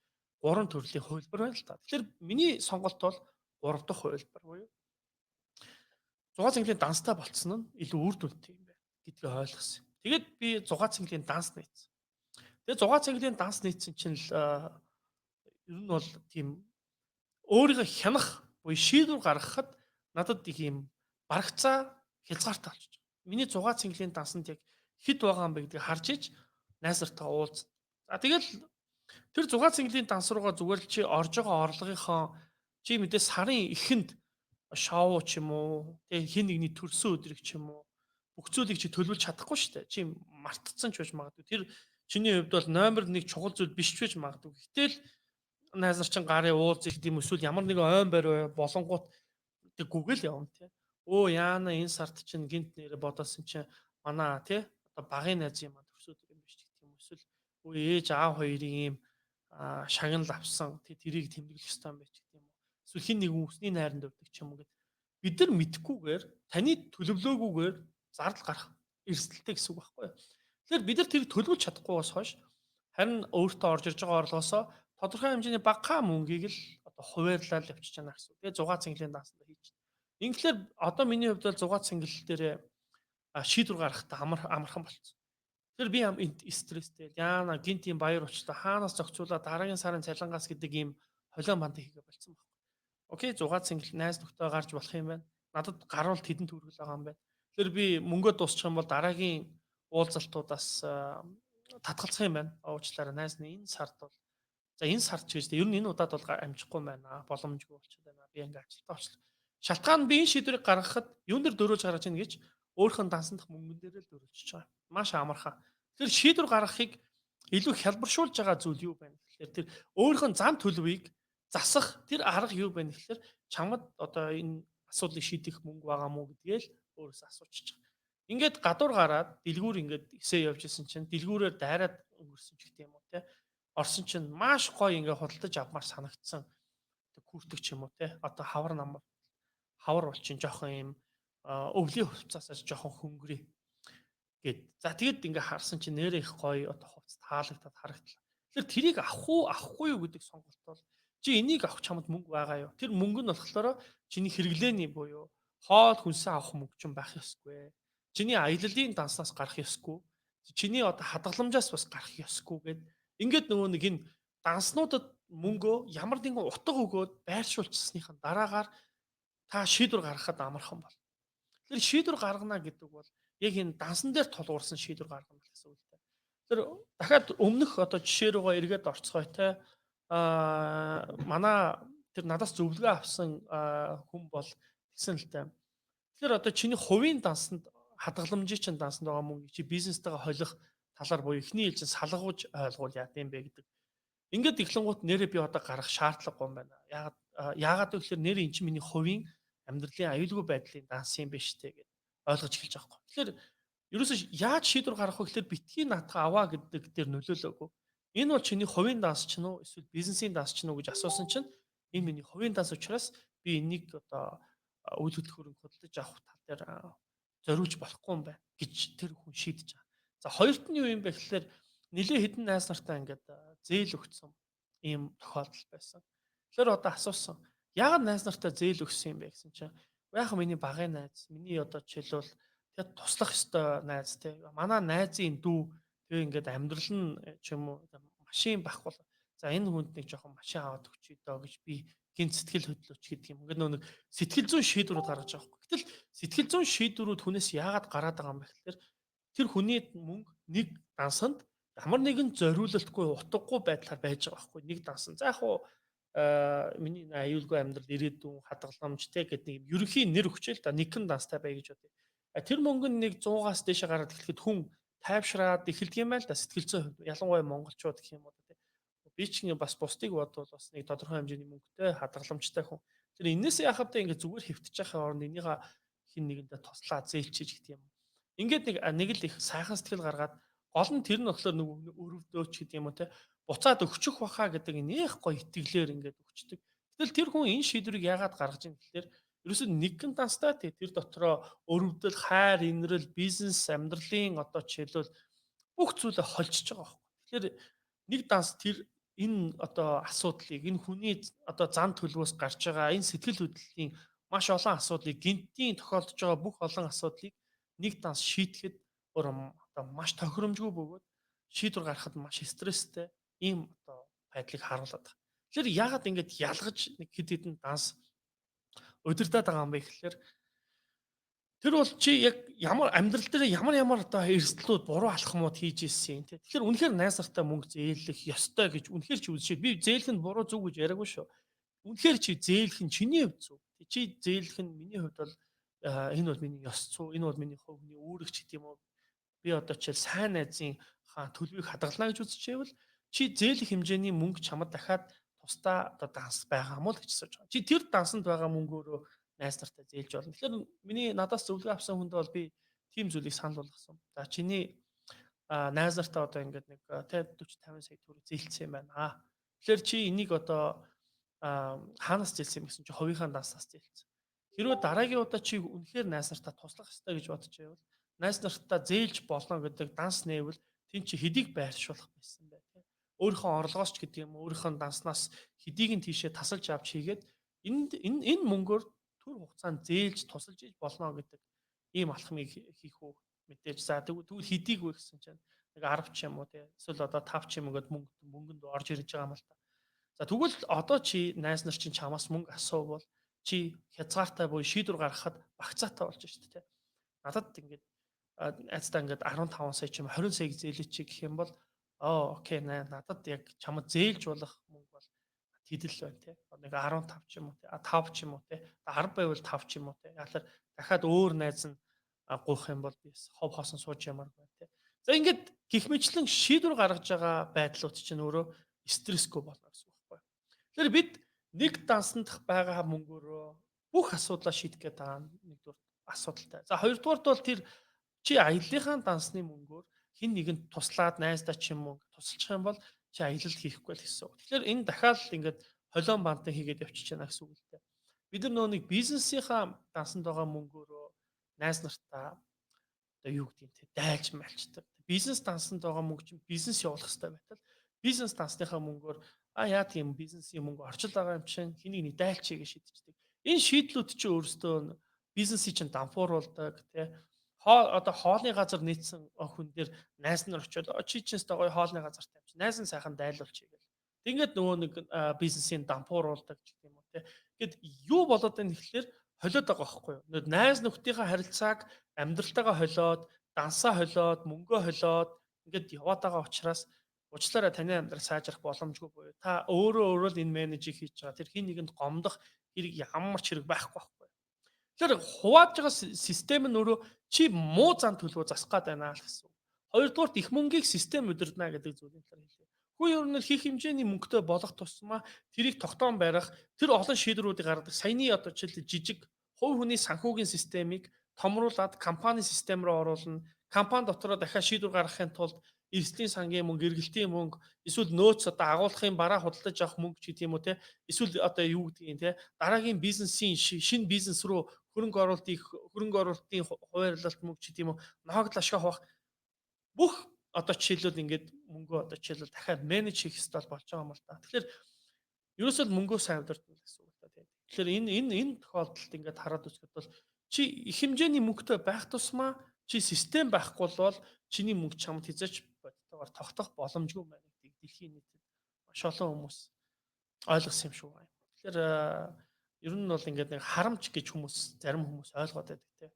[SPEAKER 1] гурван төрлийн хувилбар байна л та. Тэгэхээр миний сонголт бол 3 дахь хувилбар буюу 6 цэнгэлийн данстай болцсон нь илүү үр дүнтэй юм байна гэдгийг ойлгосон. Тэгээд би 6 цэнгэлийн данс нийцсэн. Тэгээд 6 цэнгэлийн данс нийцсэн чинь л ер нь бол тийм өөрийгөө хянах буюу шийдвэр гаргахад надад их юм барагцаа хязгаартай болчих. Миний 6 цэнгэлийн дансанд яг хэд байгаа юм бэ гэдгийг харж иж найз нартаа уулз. За, тэгэл тэр 6 цэнгэлийн данс руугаа зүгээр л чи орж байгаа орлогынхоо, чи мэдээ сарын эхэнд шоу ч юм уу, тэгээ хин нэгний төрсөн өдрийг ч юм уу, бүх зүйлийг чи төлөвлөж чадахгүй шүү дээ. Чи мартцсан ч байж магадгүй. Тэр чиний хувьд бол номер 1 чухал зүйл биш ч байж магадгүй. Гэтэл найз нар чин гарын уулз их юм, эсвэл ямар нэгэн ойн барь болонгууд тэг гүгэл явна, тий. Өө, яана, энэ сард чинь гинт нэрэ бодоосон чинь манай, тий, одоо багын найз юм төрсөн өдөр юм биш гэх юм, эсвэл өө, ээж аав хоёрын юм шагнал авсан, тий, тэрийг тэмдэглэх ёстой юм байж гэх юм уу. Эсвэл хин нэгэн үсний найранд өгдөг ч юм уу гэд бид нар мэдхгүйгээр, таны төлөвлөөгүйгээр зардал гарах эрсдэлтэй гэсэн үг байхгүй юу. Тэгэхээр бид нар тэрийг төлөвлөж чадахгүйгээс хойш харин өөртөө орж ирж байгаа орлогоосоо тодорхой хэмжээний багахан мөнгийг л одоо хуваарлал явчихж байна гэсэн. Тэгээ 6 цэнгэлийн дансанд хийж. Инглээр одоо миний хувьд бол 6 цэнгэл дээр шийдвэр гаргахтаа амархан болцсон. Тэр би стресстэй яана гинт юм баяр учлаа хаанаас зохицуулаа дараагийн сарын цалингаас гэдэг ийм холион банд хийгээ болцсон байхгүй. Окей, 6 цэнгэл найз нөхдөд гарч болох юм байна. Надад гарвал тэдэн төгрөгөл байгаа юм байна. Тэр би мөнгөө дуусчих юм бол дараагийн уулзалтуудаас татгалзах юм байна. Уучлаарай найз нь энэ сард бол за энэ сард ч гэж ер нь энэ удаад бол амжихгүй байна. Боломжгүй болчиход байна. Би ингээ ажилдаа очлоо. Шалтгаан нь би энэ шийдвэрийг гаргахад юун дээр дөрөөлж гаргаж ийн гэж өөрийнх нь дансандах мөнгөн дээр л дөрөөлчихөж байгаа. Маш амархан. Тэр шийдвэр гаргахыг илүү хялбаршуулж байгаа зүйл юу байна гэхээр тэр өөрийнх нь зам төлөвийг засах тэр арга юу байна гэхээр чамд одоо энэ асуудлыг шийдэх мөнгө байгаа мó гэдгээл өөрөөсөө асуучиж байгаа. Ингээд гадуур гараад дэлгүүр ингээд эсээ явж исэн чинь дэлгүүрээр дайраад өнгөрсөн ч гэдэг юм уу те. Орсон чинь маш гоё ингээд худалдаж авмаар санагдсан күртэг ч юм уу те. Одоо хавар намар хавар бол чинь жоохон юм өвлийн хувцаасаас жоохон хөнгөрий гэд. За тэгэд ингээ харсан чинь нэрээ их гоё одоо хувцас таалагдаад харагдлаа. Тэгэхээр тэрийг авах уу авахгүй юу гэдэг сонголт бол чи энийг авах чамд мөнгө байгаа юу? Тэр мөнгө нь болохоор чиний хэрэглээний буюу хоол хүнсээ авах мөнгө ч байх ёсгүй. Чиний аяллалын данснаас гарах ёсгүй. Чиний одоо хадгаламжаас бас гарах ёсгүй гэд. Ингээд нөгөө нэг энэ данснуудад мөнгөө ямар нэгэн утга өгөөд байршуулчихсныхан дараагаар та шийдвэр гаргахад амархан бол. Тэгэхээр шийдвэр гаргана гэдэг бол яг энэ дансан дээр тулгуурсан шийдвэр гаргана гэсэн үг л дээ. Тэр дахиад өмнөх одоо жишээ рүүгээ эргээд орцгоё те. Манай тэр надаас зөвлөгөө авсан хүн бол тэгсэн л дээ. Тэгэхээр одоо чиний хувийн дансанд хадгаламжийн чинь дансанд байгаа мөнгө чи бизнестэйгээ холих талаар буюу эхний ээлжин салгууж ойлгуул яа гэм бэ гэдэг. Ингээд эхлэнгуут нэрээ би одоо гарах шаардлагагүй юм байна. Яагаад гэвэл нэрээ эн чинь миний хувийн амьдралын аюулгүй байдлын данс юм биш үү гэд ойлгож эхэлж байгаа байхгүй. Тэгэхээр ерөөсөө яаж шийдвэр гаргах вэ гэхээр битгий наатах аваа гэдэг дээр нөлөөлөөгүй. Энэ бол чиний хувийн данс ч нь уу эсвэл бизнесийн данс ч нь уу гэж асуусан чинь энэ миний хувийн данс учраас би энийг одоо үйл хөдлөх хөрөнгө худалдаж авах тал дээр зориулж болохгүй юм байна гэж тэр хүн шийдэж байгаа. За хоёрт нь юу юм бэ гэхээр нэлээ хэдэн найз нартай ингээд зээл өгсөн ийм тохиолдол байсан. Тэгэхээр одоо асуусан. Яагаад найз нартай зээл өгсөн юм бэ гэсэн чинь яг миний багын найз, миний одоо жишээлбэл тэгээд туслах ёстой найз те. Манай найзын дүү тэгээ ингээд амьдрал нь ч юм уу машин байхгүй. За энэ хүнд нэг жоохон машин аваад өгчий дөө гэж би гинт сэтгэл хөдлөөч гэдэг юм. Ингээд нэг сэтгэл зүйн шийдвэрүүд гаргаж байгаа байхгүй. Гэтэл сэтгэл зүйн шийдвэрүүд хүнээс яагаад гараад байгаа юм бэ гэхээр тэр хүний мөнгө нэг дансанд ямар нэгэн зориулалтгүй утгагүй байдлаар байж байгаа байхгүй. Нэг дансан. За яг хуу миний аюулгүй амьдрал ирээдүйн хадгаламж те гэдэг нэг юм ерөнхий нэр өгчээ л да нэгэн данстай бай гэж бодъё. Тэр мөнгө нь нэг 100-аас дээшээ гараад эхлэхэд хүн тайвшраад эхэлдэг юм байл да сэтгэл зүйн хувьд. Ялангуяа монголчууд гэх юм уу те. Би ч ингээ бас бусдыг бодвол бас нэг тодорхой хэмжээний мөнгөтэй хадгаламжтай хүн. Тэр энээс яхав та ингээ зүгээр хэвтэж байхын оронд энийга хин нэгэндээ туслаа зээлчиж гэдэг юм. Ингээд нэг л их сайхан сэтгэл гаргаад гол нь тэр нь болохоор нөгөө өрөвдөөч гэдэг юм уу те. Буцаад өгчих баха гэдэг нэх гоё итгэлээр ингээд өгчдөг. Гэтэл тэр хүн энэ шийдвэрийг яагаад гаргаж ийн гэхээр ерөөсөө нэгэн данстай тэр дотроо өрөвдөл, хайр, инрэл, бизнес, амьдралын одоо жишээлбэл бүх зүйлээ холжиж байгаа байхгүй. Тэгэхээр нэг данс тэр энэ одоо асуудлыг энэ хүний одоо зан төлөвөөс гарч байгаа энэ сэтгэл хөдлөлийн маш олон асуудлыг гинтийн тохиолдож байгаа бүх олон асуудлыг нэг данс шийдэхэд өөр одоо маш тохиромжгүй бөгөөд шийдвэр гаргахад маш стресстэй ийм одоо байдлыг харуулдаг. Тэгэхээр яагаад ингэж ялгаж нэг хэд хэдэн данс удирдах байгаа юм бэ гэхээр тэр бол чи яг ямар амьдрал дээр ямар одоо эрсдлүүд буруу алхмууд хийж ирсэн тий. Тэгэхээр үнэхээр найз нартай мөнгө зээлэх ёстой гэж үнэхээр чи үзшээ. Би зээлэх нь буруу зүг гэж яриаггүй шүү. Үнэхээр чи зээлэх нь чиний хувьд зүг. Чи зээлэх нь миний хувьд бол энэ бол миний ёс зүй, энэ бол миний хувь хүний үүрэг ч гэдэг юм уу. Би одоо жишээл сайн найзын хаан төлөвийг хадгална гэж үзчихээвэл чи зээлэх хэмжээний мөнгө чамд дахиад тусдаа одоо данс байгаа юм уу гэж асууж байгаа. Чи тэр дансанд байгаа мөнгөөрөө найз нартай зээлж болно. Тэгэхээр миний надаас зөвлөгөө авсан хүнд бол би тийм зүйлийг санал болгосон. За чиний найз нартай одоо ингээд нэг 40 50 сая төгрөг зээлцсэн юм байна. Тэгэхээр чи энийг одоо хаанаас зээлсэн юм гэсэн чи хувийнхаа данснаас зээлцсэн. Хэрвээ дараагийн удаа чи үнэхээр найз нартаа туслах ёстой гэж бодож байвал найз нартаа зээлж болно гэдэг данс нээвэл тэн чи хэдийг байршуулах байсан бэ? Өөрийнхөө орлогоос ч гэдэг юм, өөрийнхөө данснаас хэдийг нь тийшээ тасалж авч хийгээд энд энэ энэ мөнгөөр төр хугацаанд зээлж тусалж иж болно гэдэг ийм алхмыг хийх үү мэдээж. За, тэгвэл хэдийг вэ гэсэн чинь нэг 10 ч юм уу тий, эсвэл одоо 5 ч юм уу гэд мөнгөнд орж ирж байгаа юм л та. За, тэгвэл одоо чи найз нар чинь чамаас мөнгө асуувал чи хязгаартай буюу шийдвэр гаргахад багцаатай болж шүү дээ тий. Надад ингээд айцтай ингээд 15 сая ч юм 20 саяг зээлээ чи гэх юм бол оо окей, надад яг чамд зээлж болох мөнгө бол тэдэл байна тий. Нэг 15 ч юм уу тий. 5 ч юм уу тий. 10 байвал 5 ч юм уу тий. Яалаар дахиад өөр найз нь гуйх юм бол би хов хоосон сууж ямааргүй байна тий. За, ингээд гих мэтлэн шийдвэр гаргаж байгаа байдлууд чинь өөрөө стрессгүй болно гэсэн үг байхгүй. Тэгэхээр бид нэг дансандх байгаа мөнгөөрөө бүх асуудлаа шийдэх гээд байгаа нь нэгдүгээр асуудалтай. За, хоёрдугаарт бол тэр чи аяллахаа дансны мөнгөөр хин нэгэнд туслаад, найздаа ч юм уу тусалчих юм бол чи аялал хийхгүй л гэсэн үг. Тэгэхээр энэ дахиад ингээд холион бантан хийгээд явчихж байна гэсэн үг л дээ. Бид нар нөө нэг бизнесийнхаа дансанд байгаа мөнгөөрөө найз нартаа одоо юу гэдэг юм те дайлж мальчдаг. Бизнес дансанд байгаа мөнгө чинь бизнес явуулах хэрэгтэй байтал бизнес дансныхаа мөнгөөр а яа тийм бизнесийн мөнгө орчил байгаа юм чинь хэнийг нэг дайлчий гэж шийдчихдэг. Энэ шийдлүүд чинь өөрөөсөө бизнесийг чинь дампууруулдаг тий. Одоо хоолны газар нийцсэн хүн дээр найз нар очиод чи чинь өстой гоё хоолны газар тавьчих. Найз нь сайхан дайлуулчих гэл. Ингээд нөгөө нэг бизнесийн дампууруулдаг гэх юм уу тий. Тэгэд юу болоод байна гэхлээр холиод байгаа байхгүй юу? Нөгөө найз нөхдийнхээ харилцааг амьдралтайгаа холиод, дансаа холиод, мөнгөө холиод ингээд яваад байгаа учраас уучлаарай, таны амьдрал сайжрах боломжгүй буюу та өөрөө өөрөө л энэ менежийг хийж байгаа. Тэр хин нэгэнд гомдох хэрэг ямар ч хэрэг байхгүй байхгүй. Тэгэхээр хувааж байгаа систем нь өөрөө чи муу зан төлөвөө засах гээд байна л гэсэн. Хоёрдугаарт их мөнгийг систем удирдана гэдэг зүйлийн талаар хэлье. Хүн ер нь хийх хэмжээний мөнгөтэй болох тусмаа тэрийг тогтоон барих, тэр олон шийдвэрүүдийг гаргадаг. Саяны одоо жишээл жижиг хувь хүний санхүүгийн системийг томруулад компани систем рүү оруулна. Компани дотроо дахиад шийдвэр гаргахын тулд эрсдлийн сангийн мөнгө, эргэлтийн мөнгө, эсвэл нөөц одоо агуулгын бараа худалдаж авах мөнгө ч гэдэг юм уу те. Эсвэл одоо юу гэдгийг те, дараагийн бизнесийн шинэ бизнес рүү хөрөнгө оруулалтын хуваарлалт мөнгө ч гэдэг юм уу, ноогдол ашгаа хуваах бүх одоо жишээлбэл ингээд мөнгөө одоо жишээлбэл дахиад manage хийх ёстой болж байгаа юм л та. Тэгэхээр ерөөсөө мөнгөө сайн удирдах гэсэн үг л та тийм. Тэгэхээр энэ энэ энэ тохиолдолд ингээд хараад үзэхэд бол чи их хэмжээний мөнгөтэй байх тусмаа чи систем байхгүй бол чиний мөнгө чамд хизээч бодтойгоор тогтох боломжгүй байна гэдгийг дэлхийн нийтэд маш олон хүмүүс ойлгосон юм шиг байна. Тэгэхээр ер нь бол ингээд нэг харамч гэж хүмүүс, зарим хүмүүс ойлгоод байдаг те.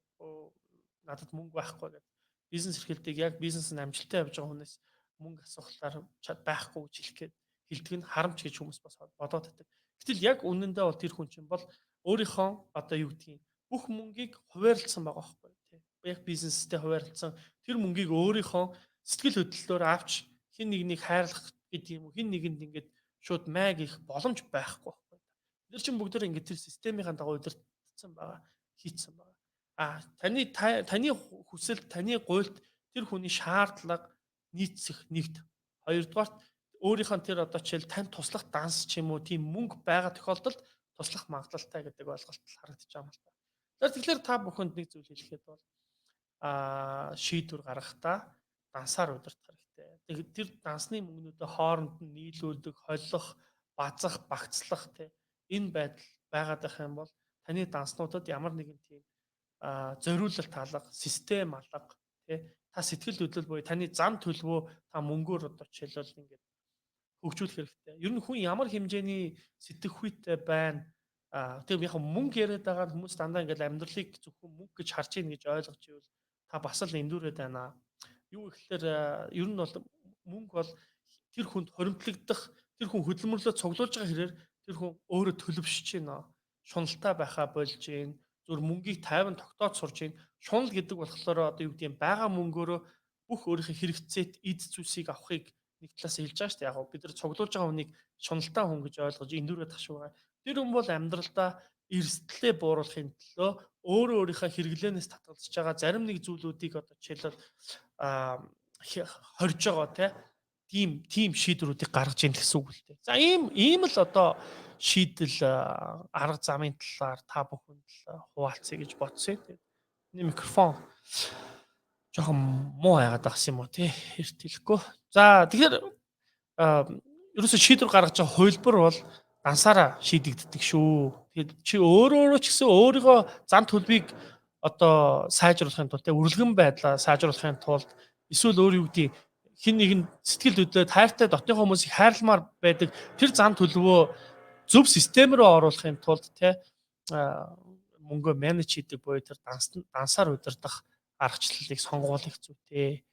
[SPEAKER 1] Надад мөнгө байхгүй гэдэг. Бизнес эрхэлдэг, яг бизнес нь амжилттай явж байгаа хүнээс мөнгө асуухлаар чад байхгүй гэж хэлэх гээд хэлдэг нь харамч гэж хүмүүс бас бодоод байдаг. Гэтэл яг үнэндээ бол тэр хүн чинь бол өөрийнхөө одоо юу гэдгийг бүх мөнгийг хуваарлцсан байгаа байхгүй тий. Яг бизнестэй хуваарлцсан тэр мөнгийг өөрийнхөө сэтгэл хөдлөлөөр авч хин нэгнийг хайрлах гэдэг юм уу, хин нэгэнд ингээд шууд май гэх боломж байхгүй байхгүй. Бид нар чинь бүгд ингээд тэр системийн дагуу удирдсан байгаа, хийцэн байгаа. А таны таны хүсэл, таны гуйлт, тэр хүний шаардлага нийцэх нэгт. Хоёрдугаарт өөрийнх нь тэр одоо жишээл танд туслах данс ч юм уу тийм мөнгө байгаа тохиолдолд туслах магадлалтай гэдэг ойлголт харагдаж байгаа юм л та. Тэгэхээр та бүхэнд нэг зүйл хэлэхэд бол шийдвэр гаргахдаа дансаар удирдах хэрэгтэй. Тэгээд тэр дансны мөнгнүүдээ хооронд нь нийлүүлдэг, холих, базах, багцлах тий энэ байдал байгаад байх юм бол таны данснуудад ямар нэгэн тийм зориулалт алга, систем алга тий, та сэтгэл хөдлөл буюу таны зам төлөвөө та мөнгөөр одоо жишээлбэл ингээд хөгжүүлэх хэрэгтэй. Ер нь хүн ямар хэмжээний сэтгэхүйтэй байна. Тэр яг мөнгө яриад байгаа хүмүүс дандаа ингээд амьдралыг зөвхөн мөнгө гэж харж ийн гэж ойлгож ивэл та бас л эндүүрээд байна. Юу гэхээр ер нь бол мөнгө бол тэр хүнд хоримтлагдах, тэр хүн хөдөлмөрлөө цуглуулж байгаа хэрээр тэр хүн өөрөө төлөвшөж байна. Шуналтай байхаа болж байна. Зүр мөнгийг тайван тогтоож сурж байна. Шунал гэдэг болохоор одоо юу гэдэг юм, байгаа мөнгөөрөө бүх өөрийнхөө хэрэгцээт эд зүйлсийг авахыг нэг талаас хэлж байгаа шүү дээ. Яг бид нар цуглуулж байгаа хүнийг шуналтай хүн гэж ойлгож эндүүрээд тах шиг байгаа. Тэр хүн бол амьдралдаа эрсдлээ бууруулахын төлөө өөрөө өөрийнхөө хэрэглээнээс татгалзаж байгаа зарим нэг зүйлүүдийг одоо жишээлбэл хорж байгаа тийм тийм шийдвэрүүдийг гаргаж ийн гэсэн үг л дээ. За, ийм ийм л одоо шийдэл арга замын талаар та бүхэнд л хуваалцъя гэж бодсон. Тэгээд энэ микрофон жоохон муу байгаад байгаа юм уу тий, эрт хэлэхгүй. За, тэгэхээр Ерөөсө шийдвэр гаргаж байгаа хувилбар бол дансаараа шийдэгддэг шүү. Тэгээд чи өөрөө ч гэсэн өөрийгөө зан төлөвийг одоо сайжруулахын тулд, үрэлгэн байдлаа сайжруулахын тулд эсвэл өөр юу гэдэг хин нэгэн сэтгэл хөдлөөд хайртай дотны хүмүүсийг хайрламаар байдаг тэр зан төлөвөө зөв систем рүү оруулахын тулд те мөнгөө manage хийдэг буюу тэр дансаар удирдах аргачлалыг сонгуулах зүйтэй.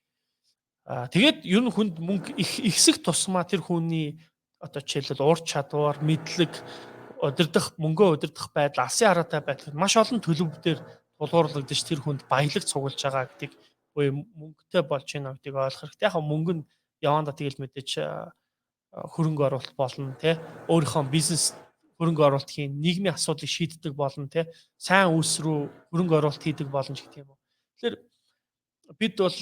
[SPEAKER 1] Тэгээд ер нь хүнд мөнгө их ихсэх тусмаа тэр хүний одоо жишээлбэл ур чадвар, мэдлэг, удирдах, мөнгөө удирдах байдал, алсын хараатай байдал маш олон төлөв дээр тулгуурлагдаж тэр хүнд баялаг цуглаж байгаа гэдгийг буюу мөнгөтэй болж байна гэдгийг ойлгох хэрэгтэй. Яг мөнгө нь явандаа тэгэл мэдээж хөрөнгө оруулалт болно те, өөрийнхөө бизнес хөрөнгө оруулалт хийн, нийгмийн асуудлыг шийддэг болно те, сайн үйлс рүү хөрөнгө оруулалт хийдэг болно ч гэх юм уу. Тэгэхээр бид бол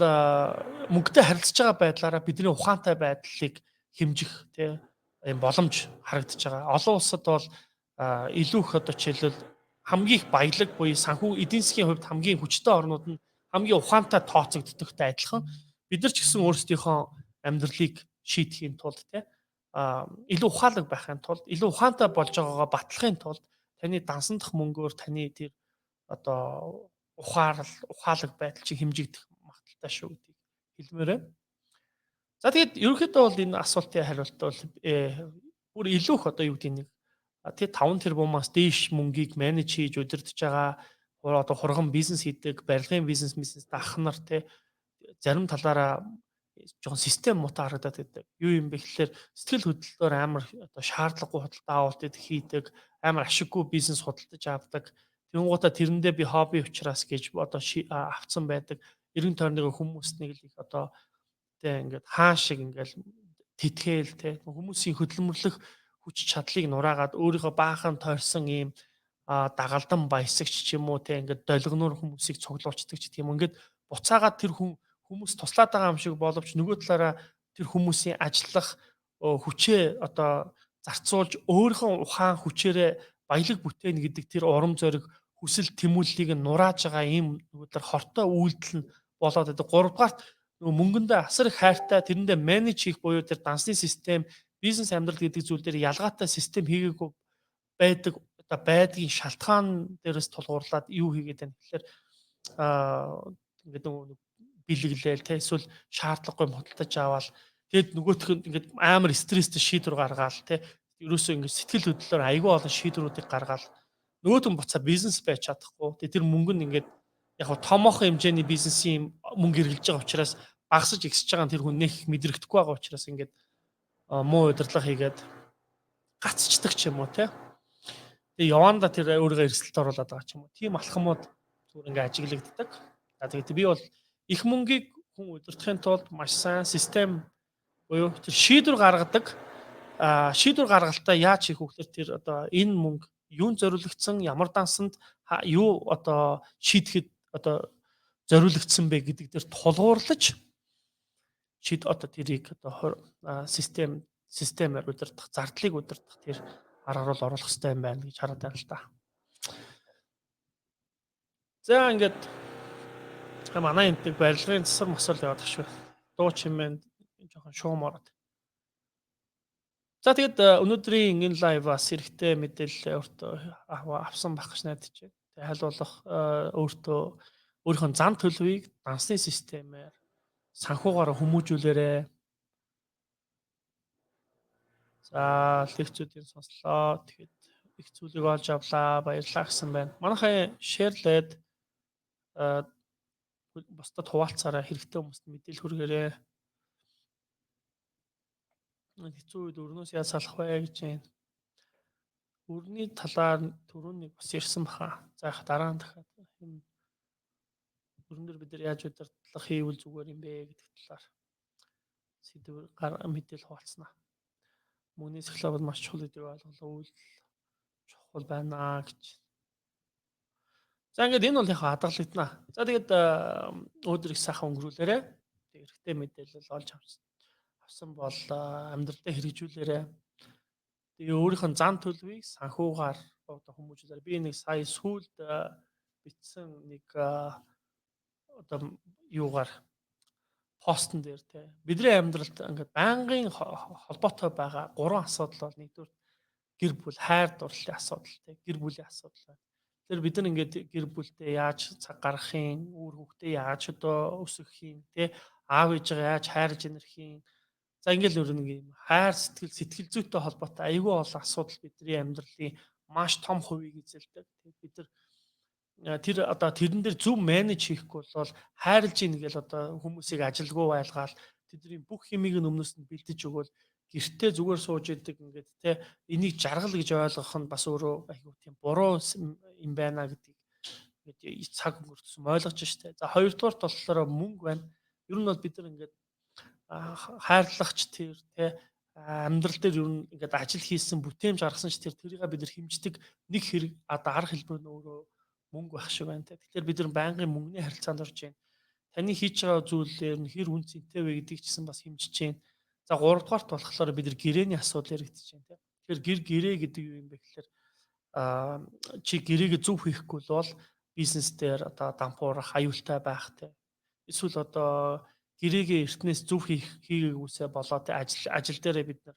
[SPEAKER 1] мөнгөтэй харилцаж байгаа байдлаараа бидний ухаантай байдлыг хэмжих те ийм боломж харагдаж байгаа. Олон улсад бол илүү их одоо жишээлбэл хамгийн их баялаг буюу санхүү эдийн засгийн хувьд хамгийн хүчтэй орнууд нь хамгийн ухаантай тооцогддогтой адилхан бид нар ч гэсэн өөрсдийнхөө амьдралыг шийдэхийн тулд те илүү ухаалаг байхын тулд, илүү ухаантай болж байгаагаа батлахын тулд таны дансан дах мөнгөөр таны тэр одоо ухаарал, ухаалаг байдал чинь хэмжигдэх магадлалтай шүү гэдгийг хэлмээр байна. За, тэгээд ерөнхийдөө бол энэ асуултын хариулт бол бүр илүү их одоо юу гэдэг нэг тий 5 тэрбумаас дээш мөнгийг manage хийж удирдах байгаа, одоо хурган бизнес хийдэг, барилгын бизнес ах нар тий зарим талаараа жоохон систем муутай харагдаад байдаг. Юу юм бэ гэхлээр сэтгэл хөдлөлөөр амар одоо шаардлагагүй худалдаа авалт хийдэг, амар ашиггүй бизнес худалдаж авдаг. Тэнгуутаа тэрэндээ би хобби учраас гэж одоо авцсан байдаг. Эргэн тойрныгоо хүмүүст нэг л их одоо тэ ингээд хаан шиг ингээд тэтгээл тэ хүмүүсийн хөдөлмөрлөх хүч чадлыг нураагаад өөрийнхөө баахан тойрсон ийм дагалдан баясагч ч юм уу тэ ингээд долгиноор хүмүүсийг цуглуулцдаг ч тийм ингээд буцаагаад тэр хүн хүмүүс туслаад байгаа юм шиг боловч нөгөө талаараа тэр хүмүүсийн ажиллах хүчээ одоо зарцуулж өөрийнхөө ухаан хүчээрээ баялаг бүтээн гэдэг тэр урам зориг, хүсэл тэмүүллийг нурааж байгаа ийм нөгөө талаар хортой үйлдэл нь болоод байдаг. Гуравдугаарт нөгөө мөнгөндөө асар их хайртай, тэрэндээ manage хийх буюу тэр дансны систем, бизнес амьдрал гэдэг зүйл дээр ялгаатай систем хийгээгүй байдаг одоо байдгийн шалтгаан дээрээс тулгуурлаад юу хийгээд байна гэхээр ингээд нөгөө бэлэглээл те эсвэл шаардлагагүй худалдаж аваад тэгэд нөгөөх нь ингээд амар стресстэй шийдвэр гаргаал те, ерөөсөө ингээд сэтгэл хөдлөлөөр айгүй олон шийдвэрүүдийг гаргаал нөгөөт нь буцаа бизнес байж чадахгүй. Тэгээ тэр мөнгө нь ингээд яг хав томоохон хэмжээний бизнесийн мөнгө эргэлж байгаа учраас багасж ихсэж байгаа нь тэр хүн нэх мэдрэгдэхгүй байгаа учраас ингээд муу удирдлага хийгээд гацчдаг ч юм уу те. Тэгээ яванда тэр өөрийгөө эрсдэлд оруулаад байгаа ч юм уу. Тийм алхамууд зүгээр ингээд ажиглагддаг. За, тэгээд би бол их мөнгийг хүн удирдахын тулд маш сайн систем буюу тэр шийдвэр гаргадаг, шийдвэр гаргалтаа яаж хийх вэ гэхээр тэр одоо энэ мөнгө юун зориулагдсан, ямар дансанд юу одоо шийдэхэд одоо зориулагдсан бэ гэдэг дээр тулгуурлаж шид одоо тэрийг одоо системээр удирдах, зардлыг удирдах тэр арга руу оруулах хэрэгтэй юм байна гэж хараад байна л да. За, ингээд манай энтэг барилгын засвар масвар яваад тах шүү. Дуу чимээнд жоохон шуум ороод. За, тэгэд өнөөдрийн энэ live аас хэрэгтэй мэдээлэл өөртөө авсан байх гэж найдаж байна. Тэгээ аль болох өөртөө өөрийнхөө зан төлөвийг дансны системээр санхугаараа хүмүүжүүлээрэй. За, лекцүүдийг сонслоо. Тэгэхэд их зүйлийг олж авлаа. Баярлалаа гэсэн байна. Манайхаа share лээд бусдад хуваалцаарай, хэрэгтэй хүмүүст мэдээлэл хүргээрэй. Хэцүү үед өрнөөс яаж салах вэ гэж байна. Өрний талаар түрүүн нэг бас ярьсан баха. За, яг дараа нь дахиад энэ өрн дээр бид нар яаж удирдлага хийвэл зүгээр юм бэ гэдэг талаар сэдвэр мэдээлэл хуваалцсанаа. Мөнгөний сахилга бол маш чухал гэдгийг ойлголоо. Үйлдэл чухал байна гэж. За, ингээд энэ бол яг хадгалагдана. За, тэгээд өнөөдөр их сайхан өнгөрүүлээрэ. Тэг хэрэгтэй мэдээлэл олж авсан бол амьдралдаа хэрэгжүүлээрэ. Тэгээ өөрийнх нь зан төлөвийг санхүүгаар одоо хүмүүжүүлээрэ. Би нэг сая сүүлд бичсэн нэг одоо юугаар Постн дээр те бидний амьдралд ингээд байнгын холбоотой байгаа гурван асуудал бол нэгдүгээр гэр бүл, хайр дурлалын асуудал те, гэр бүлийн асуудал байна. Тэгэхээр бид нар ингээд гэр бүлтэй яаж цаг гаргах юм, үр хүүхдээ яаж одоо өсгөх юм те, аав ээжигээ яаж хайрлаж инэрх юм. За ингээл өөр нэг юм хайр сэтгэл, сэтгэл зүйтэй холбоотой айгүй олон асуудал бидний амьдралын маш том хувийг эзэлдэг. Бид нар тэр одоо тэрэн дээр зөв менеж хийхгүй бол хайрлж ийн гэл одоо хүмүүсийг ажилгүй байлгаал тэдний бүх химийг нь өмнөөс нь бэлдэж өгөөл гэртээ зүгээр сууж идэг ингээд те энийг жаргал гэж ойлгох нь бас өөрөө айгүй тийм буруу юм байна гэдгийг ингээд цаг өнгөрсөн ойлгож штэ. За хоёрдугаарт болохоор мөнгө байна. Ер нь бол бид нар ингээд хайрлагч тэр те амьдрал дээр ер нь ингээд ажил хийсэн бүтээмж гаргасан ч тэр тэрийг бид нар хэмждэг нэг хэрэг одоо арга хэлбэр нь өөрөө мөнгө байх шиг байна те. Тэгэхээр бид нар байнгын мөнгөний харилцаанд орж байна. Таны хийж байгаа зүйлээр нь хэр үн цэнтэй вэ гэдгийг ч гэсэн бас хэмжиж байна. За гуравдугаарт болохоор бид нар гэрээний асуудал яригдчихэж байна те. Тэгэхээр гэр гэрээ гэдэг юу юм бэ гэхээр чи гэрээгээ зөв хийхгүй бол бизнес дээр одоо дампуурах аюултай байх те. Эсвэл одоо гэрээгээ эртнээс зөв хийх хийгээгүйсээ болоод ажил дээрээ бид нар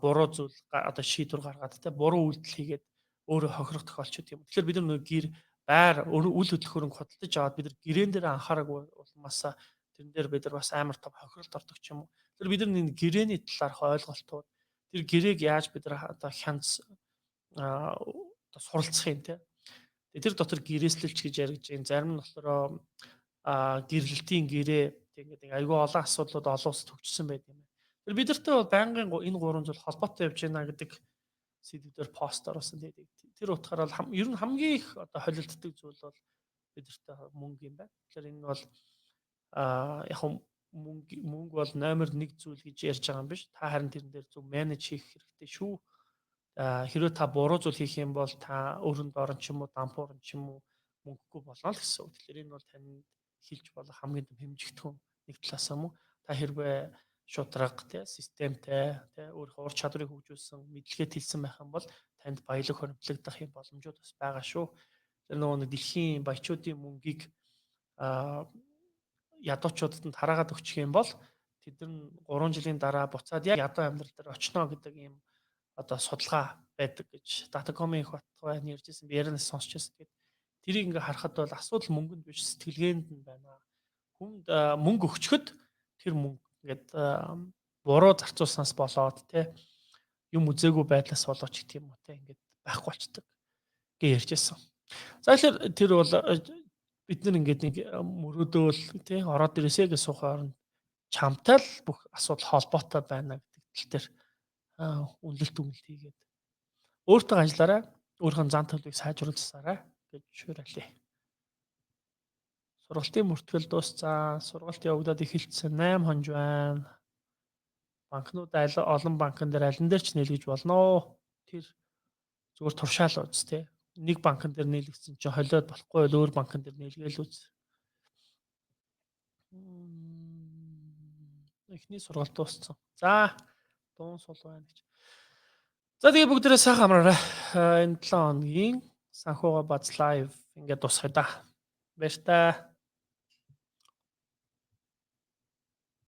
[SPEAKER 1] буруу зүйл одоо шийдвэр гаргаад те буруу үйлдэл хийгээд өөрөө хохирох тохиолч юм. Тэгэхээр бид нар нөгөө гэр байр үл хөдлөх хөрөнгө худалдаж аваад бид нар гэрээн дээр анхаараагүй улмаасаа тэрэн дээр бид нар бас амар том хохиролд ордог ч юм уу. Тэр бид нар энэ гэрээний талаарх ойлголтууд тэр гэрээг яаж бид нар одоо хянц одоо суралцах юм те. Тэр дотор гэрээслэлч гэж яригдж байна. Зарим нь болохоор гэрлэлтийн гэрээ ингээд айгүй олон асуудлууд олон улсад хөгжсөн байт юм байна. Тэр бид нартай бол байнгын энэ гурван зүйл холбоотой явж байна гэдэг сэдвээр пост оруулсан. Тэр утгаараа бол ер нь хамгийн их одоо холилддог зүйл бол бид нартай мөнгө юм байна. Тэгэхээр энэ бол яг мөнгө бол номер 1 зүйл гэж ярьж байгаа юм биш. Та харин тэрэн дээр зөв менеж хийх хэрэгтэй шүү. Хэрвээ та буруу зүйл хийх юм бол та өрөнд орон ч юм уу, дампуурн ч юм уу мөнгөгүй болно л гэсэн үг. Тэгэхээр энэ бол танд хэлж болох хамгийн том хэмжигдэхүүн нэг талаас юм уу. Та хэрвээ шудраг тий системтэй тий өөрийнхөө ур чадварыг хөгжүүлсэн, мэдлэгээ тэлсэн байх юм бол танд баялаг хоримтлагдах юм боломжууд бас байгаа шүү. Тэр нөгөө нэг дэлхийн баячуудын мөнгийг ядуучуудад нь тараагаад өгчих юм бол тэд нар 3 жилийн дараа буцаад яг ядуу амьдрал дээр очно гэдэг ийм одоо судалгаа байдаг гэж Datacom-ийн их батгай ярьжсэн, би ярианаас сонсч байсан. Тэгээд тэрийг ингээ харахад бол асуудал мөнгөнд биш, сэтгэлгээнд нь байна. Хүнд мөнгө өгчөхөд тэр мөнгө ингээд буруу зарцуулснаас болоод те юм үзээгүй байдлаас болоод ч гэх юм уу те ингээд байхгүй болчдөг гэж ярьжсэн. За тэгэхээр тэр бол бид нар ингээд нэг мөрөөдөөл тий ороод ирээсэй гэж суух оронд чамтай л бүх асуудал холбоотой байна гэдэг тал дээр үнэлэлт дүгнэлт хийгээд өөртөө ажиллаарай, өөрийнхөө зан төлөвийг сайжруулсарай гэж уриалъя. Сургалтын бүртгэл дууссан. Сургалт явагдаад эхэлсэн 8 хонж байна. Банкнууд аль олон банкн дээр алин дээр ч нийлгэж болно. Тэр зүгээр туршаал үз тээ. Нэг банкн дээр нийлэгдсэн чинь холиод болохгүй бол өөр банкн дээр нийлгээл үз. Эхний сургалт дууссан. За дуун сул байна гэж. За тэгээ бүгдээрээ сайхан амраарай. Энэ 7 хоногийн санхугаа бац лайв ингээд дуусгая да. Баяртай.